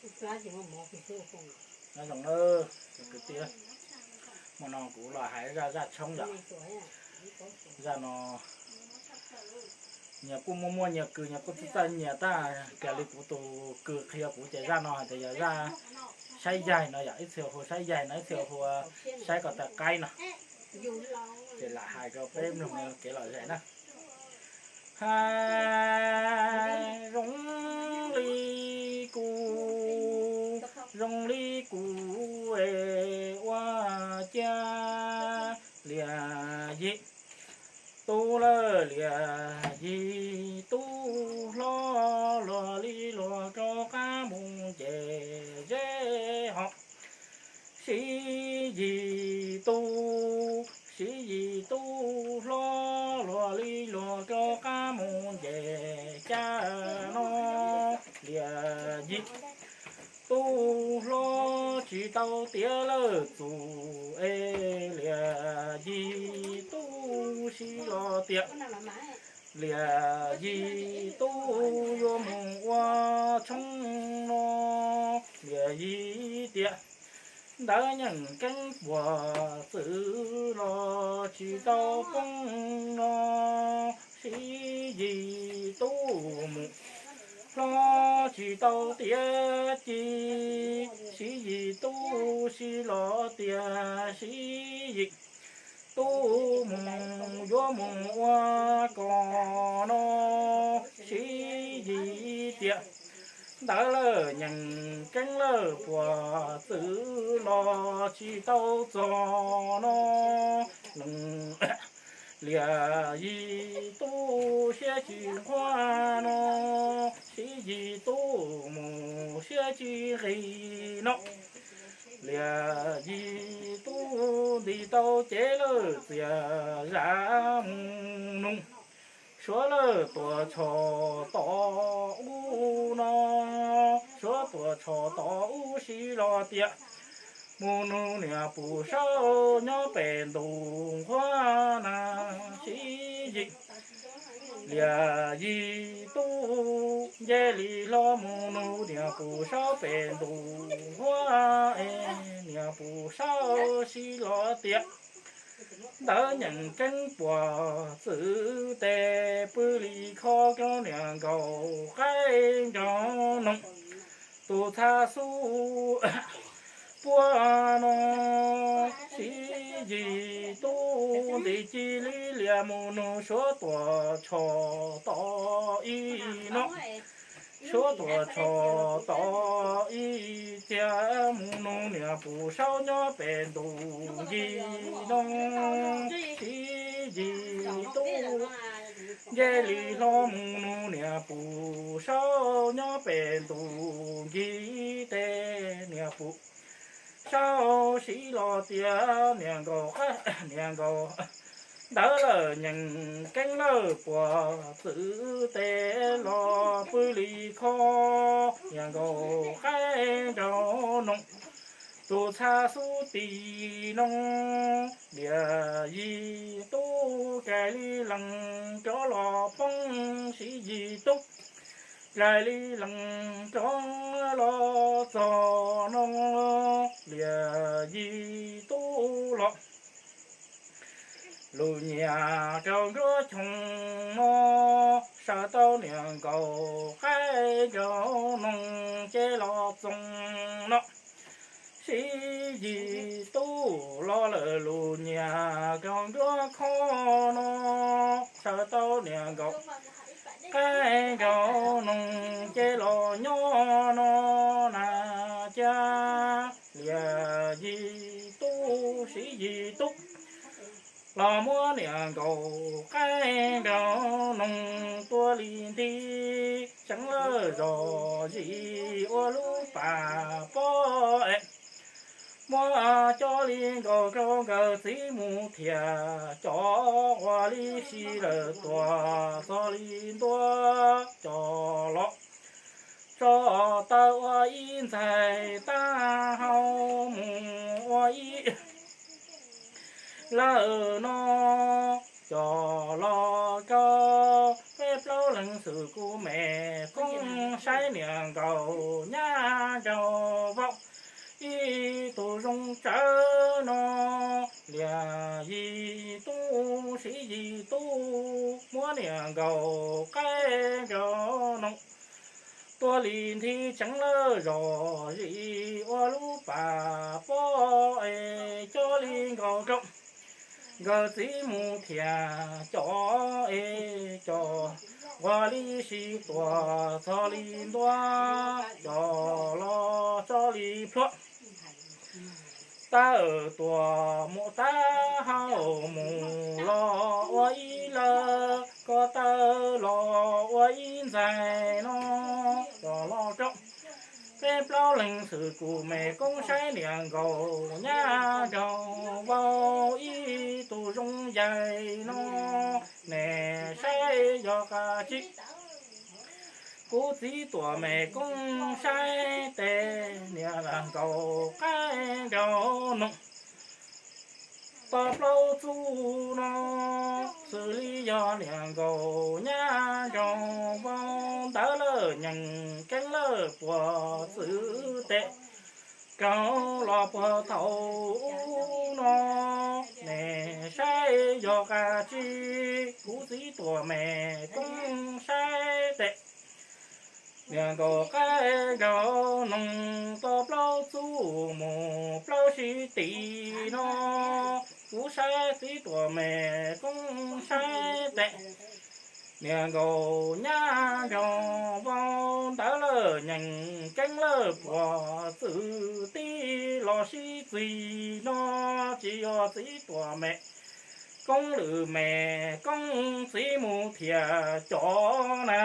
Nyob zoo na, kwv tij, hmo no kuv los hais zaj, zaj tshoob yom. Zaj no nyias kuj muaj muaj nyias kws, nyias kuj txawj txawj nyias tab. Kiag li kuv tus kws qhia kuv ces zaj no hais tias yog zaj saib yaig no yom, ib txhia hu saib yaig no, ib txhia hu saib kom tawv qaib no. Ces lam hais rau peb mloog kev lom zem na. Hais zoo li kuv, zoo li kuv es ua cas liam yig tub lawm, liam yig tub hlob luag li luag rov qab mus nce zeb hos. Siv yig tub, siv yig tub hlob luag li luag rov qab mus nce cas no, liam yig tub hlob tsis tau tiav lawm txus es liam yig tub sib los tias, liam yig tub yuav mus ua tshoob no, liam yig tias ntawd nyeem keeb puas txwv los tsis tau poob no, siv yig tub mus hlob tsis tau tiav ci, siv yig tub sib los tias siv yig tub mus yuav mus ua kos no, siv yig tias ntawd lawm nyeem keeb lawm puas txwv los tsis tau txog no, liam yig tub siab tsis nquag no, siv yig tub mus siab tsis nqig no, liam yig tub nti tau cev lawm txias zam mus nug Suav lawm tuam tshom tom ub no, Suav tuam tshom tom ub sib los tias mus nug niam pum saub nyob pem ntus nquag na, siv yig liam yig tub nce li hlo mus nug niam pum saub pem ntus nquag es niam pum saub sib los tias ntawd nyeem keeb puas txwv tes pw li kho rau niam nkaus qaib nraug noog tus txha xub puag no, siv yig tub nti ci li liam mus nug Suav tuam tshom tom ib no, Suav tuam tshom tom ib txiag mus nug niam pum saub nyob pem ntus ncig no, siv yig tub nce li hlo mus nug niam pum saub nyob pem ntus ncig tes niam pum saub sib los tias niam nkaus qaib, niam nkaus ntawd lawm nyeem keeb lawm puas txwv tes los pw li kho, niam nkaus qaib nraug noog tus txha xub ti no, liam yig tub rais li lees rov los poob, siv yig tub rais li lees rov los txog no, liam yig tub los lus nyiam rau nruab choo no, sawv tau niam nkaus qaib nraug noog ces los txoos no, siv yig tub los lawm lus nyiam rau nruab khob no, sawv tau niam nkaus qaib nraug noog ces los nyob no na, cas liam yig tub siv yig tub los muab niam nkaus qaib nraug noog tua li nti, tseev lawm zos zis ua lub pas pob es muab cov li nkaus rau nkawd txiv mus thiam, cov ua li si lawm tuam txog li ntua, cov los tso taw ua ib ntxaig tag hau mus ua ib lawm no, cov los rau peb plaub leej xwm kuv me koob saib niam nkaus nyab nraug vauv ib tug zoo tsawv no, liam yim tub siv yim tub muab niam nkaus qaib nraug noog tuaj li nthi tseev lawm zom zis ua lub pas pob es coj li nkaus rau nkawd txiv mus thiab cov es cov nquag li sib tuam txog li ntua cov los tso li plhuav. Tawm tuam mus tab hau mus los ua ib lawm, ko taw los ua ib ntxaig no cov los rau peb plaub leeg xwm kuv me koob saib niam nkaus nyab nraug vauv ib tug zoo yaig no, nim saib yog qab tsi. Kuv txiv tuam me koob saib tes niam nkaus qaib nraug noog tau plaub txuj no, xws li yog niam nkaus nyab nraug vauv ntawd lawm nyeem keeb lawm puas txwv tes, raug los puag thaum ub no, nim saib yog qab tsi. Kuv txiv tuam me koob saib tes niam nkaus qaib nraug noog tau plaub txuj mus plaub sib tis no, kuv saib txiv tuam me koob saib tes niam nkaus nyab nraug vauv ntawd lawm nyeem keeb lawm puas txwv tib los sib txig no, tsis yog txiv tuam me koob lwm me koob txiv mus thiab cov na.